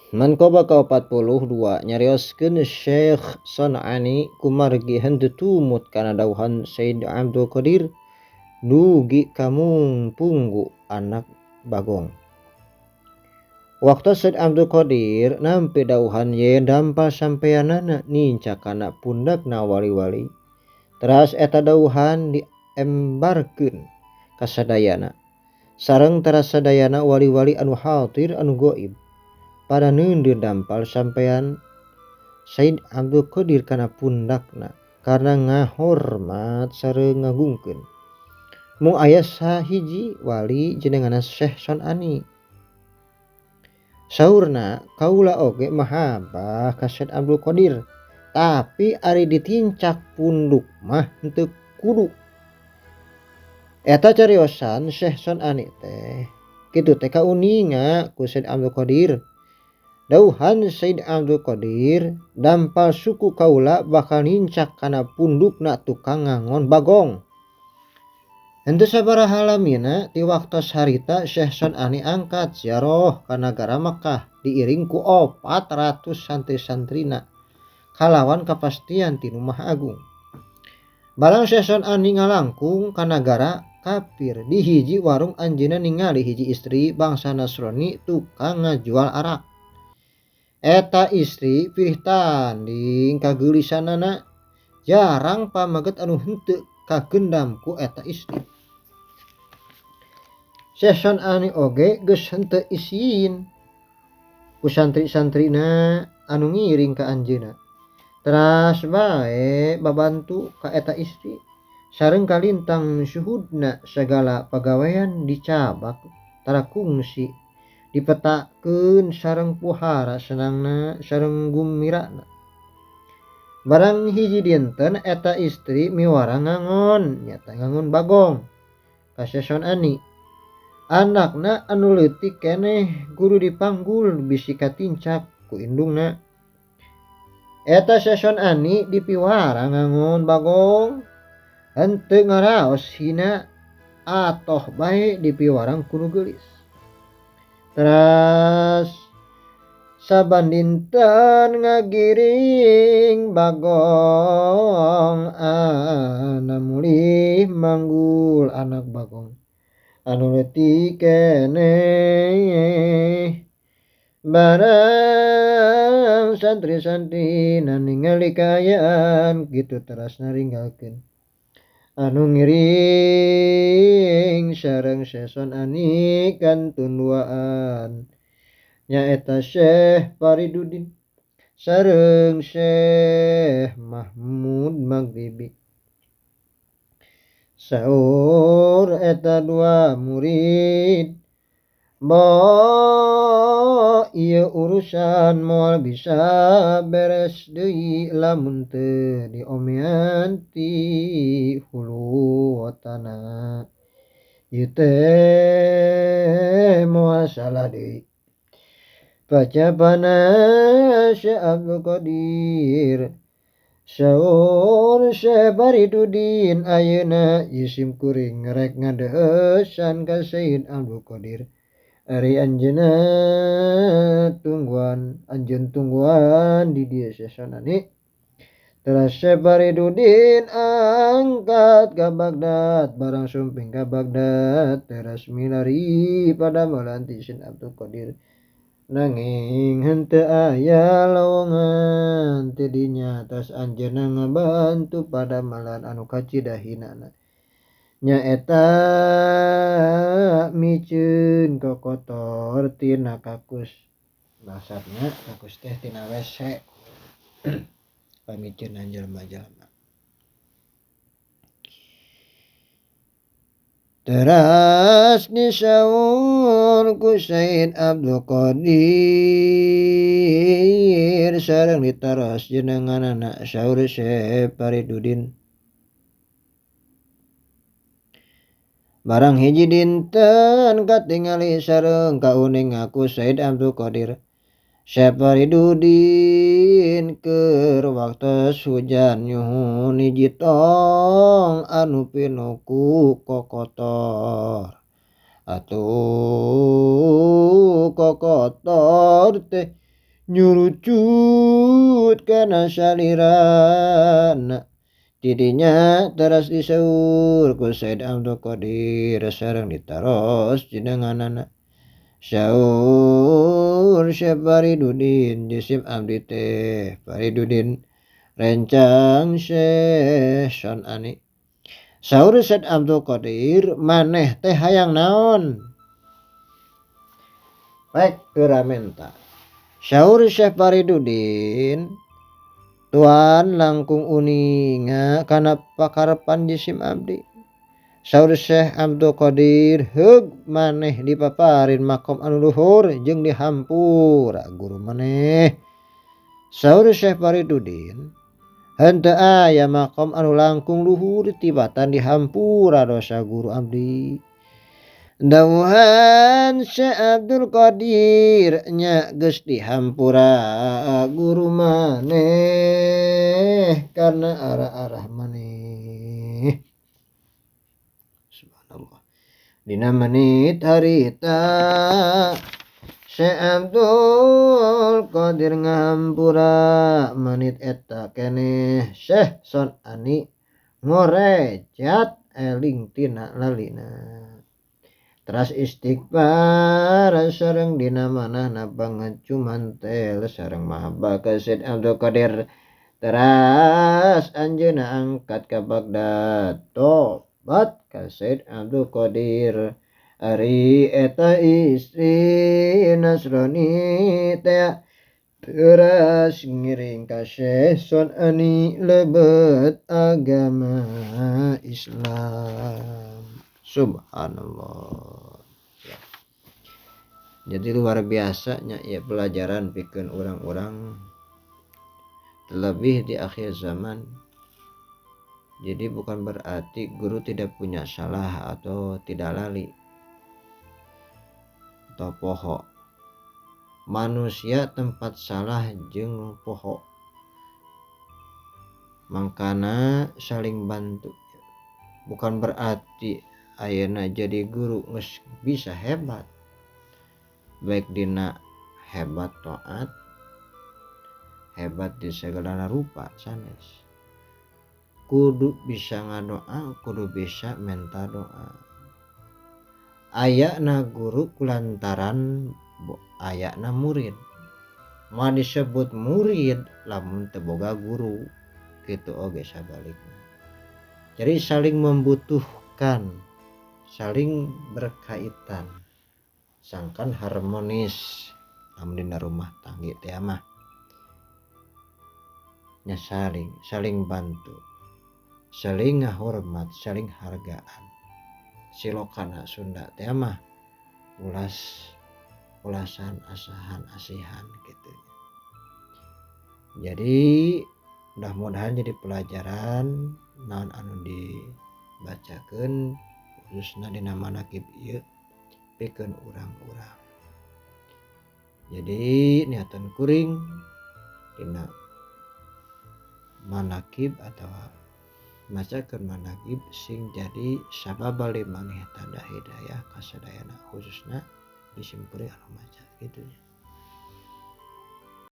Manqabah ka-42 nyarioskeun Syekh San'ani kumargi henteu tumut kana dauhan Said Abdul Qadir dugi ka mungpunggu anak Bagong. Waktos Said Abdul Qadir nampi dauhan yen dampal sampeanana nincak kana pundakna wali-wali teras eta dauhan diembarkeun ka sadayana sareng teras sadayana wali-wali anu hadir anu gaib pada neundeun dampal sampean Said Abdul Qadir kana pundakna karena ngahormat sareng ngagungkeun. Mung aya sahiji wali jenenganna Syekh Son'ani. Saurna kaula oge mahabbah ka Said Abdul Qadir, tapi ari ditincak punduk mah henteu kudu. Eta cariosan Syekh Son'ani teh kitu teh kauninga ku Said Abdul Qadir. Dauhan Said Abdul Qadir dampal suku kaula bakal nincak kana pundukna tukang ngangon Bagong. Henteu sabaraha lamina ti waktos harita Syekh Son'ani angkat ziarah ka nagara Makkah diiring ku 400 santri-santrina kalawan kapastian ti Nu Maha Agung. Barang Syekh Son'ani ngalangkung ka nagara kafir di hiji warung anjeunna ningali hiji istri bangsa Nasrani tukang ngajual arak. Eta istri pilih tanding kageulisanana jarang pamaget anu henteu kagendam ku eta istri. Syekh Son'ani oge geus henteu isin ku santri-santrina anu ngiring ka anjeunna. Teras bae babantu ka eta istri sareng kalintang suhudna sagala pagawean dicabak tara kungsi dipetakeun sareng pohara senangna sareng gumirana. Barang hiji dinten eta istri miwara ngangon nyata ngangon Bagong ka Syekh Son'ani. Anakna anu leutik keneh guru dipanggul bisi katincak ku indungna. Eta Syekh Son'ani dipiwara ngangon Bagong henteu ngaraos hina atoh bae dipiwarang ku nu geulis. Teras saban dinten ngagiring Bagong ana mulih manggul anak Bagong anu leutik keneh. Barang santri-santrina ningali kaayaan kitu teras naringgalkeun anu ngiring sareng Syekh Son'ani kantun duaan nyaeta Syekh Faridudin sareng Syekh Mahmud Maghribi. Saur eta dua murid bo ieu urusan moal bisa beres deui lamun teu diomean ti hulu wotana. Ieu teh moal salah deui. Pacapana Syekh Abdul Qadir saur Syekh Faridudin ayeuna ieu kuring rek ngadeusan ka Sayyid Abdul Qadir. Ari anjeunna tungguan anjeun tungguan di dieu Syekh Son'ani. Teras Syekh Faridudin angkat ka Baghdad barang sumping ka Baghdad teras milari pada malanti Syekh Abdul Qadir. Nanging henteu aya lowongan ti dinya tas anjeunna ngabantu pada malan anu kacidahinana. Nyaeta miceun kokotor tina kakus. Maksudna kakus teh tina WC. Pamiceunan jelema-jelema. Teras disaur ku Said Abdul Qadir sareng ditaros jenenganana saur Syekh Faridudin. Barang hiji dinten katingali sareng kauning aku Said Abdul Qadir. Syekh Faridudin keur waktos hujan nyuhun hiji tong anu pinuh ku kokotor. Atuh kokotor teh Nyurucut kana salirana tidinya teras disaur ku Said Abdul Qadir sareng ditaros jenenganana. Saur Syekh Faridudin jisim abdi teh Faridudin rencang Syekh Sonani. Saur Syekh Abdul Qadir maneh teh hayang naon? Rek geura menta. Saur Syekh Faridudin Tuan langkung uninga kana pakarepan jisim abdi. Saur Syekh Abdul Qadir heug maneh dipaparin makom anu luhur jeung dihampura guru maneh. Saur Syekh Faridudin henteu aya makom anu langkung luhur tibatan dihampura dosa guru abdi. Dawuhan Syekh Abdul Qadir nya geus dihampura guru maneh karena arah-arah maneh. Subhanallah. Dina menit harita Syekh Abdul Qadir ngahampura menit eta keneh Syekh Sonani ngorejat eling tina lalina. Teras istighfar sareng dina manahna pangecumantel sareng mahabbah ka Syekh Abdul Qadir. Teras anjeunna angkat ka Baghdad tobat ka Syekh Abdul Qadir. Ari eta istri Nasrani teh teras ngiring ka Syekh Sonani lebet agama Islam. Subhanallah. Ya. Jadi luar biasanya ya pelajaran pikeun orang-orang terlebih di akhir zaman. Jadi bukan berarti guru tidak punya salah atau tidak lali atau poho. Manusia tempat salah jeung poho. Mangkana saling bantu. Bukan berarti ayeuna jadi guru geus bisa hebat. Baik dina hebat taat, hebat di segala rupa sanes. Kudu bisa ngadoa, kudu bisa menta doa. Ayana guru kulantaran ayana murid. Moal disebut murid lamun teu boga guru, kitu oge sabalikna. Jadi saling membutuhkan, saling berkaitan, sangkan harmonis lamun dina rumah tangga teh mah nya saling bantu, saling ngahormat, saling hargaan. Silokana Sunda teh mah ulas ulasan asahan asihan gitu. Jadi mudah-mudahan jadi pelajaran naon anu dibacakeun khususna dina manakib ieu pikeun urang-urang. Jadi niatan kuring dina manakib atawa macakeun manakib sing jadi sabab maneh tanda hidayah kasadayana khususna di simkuring anu maca kitu nya.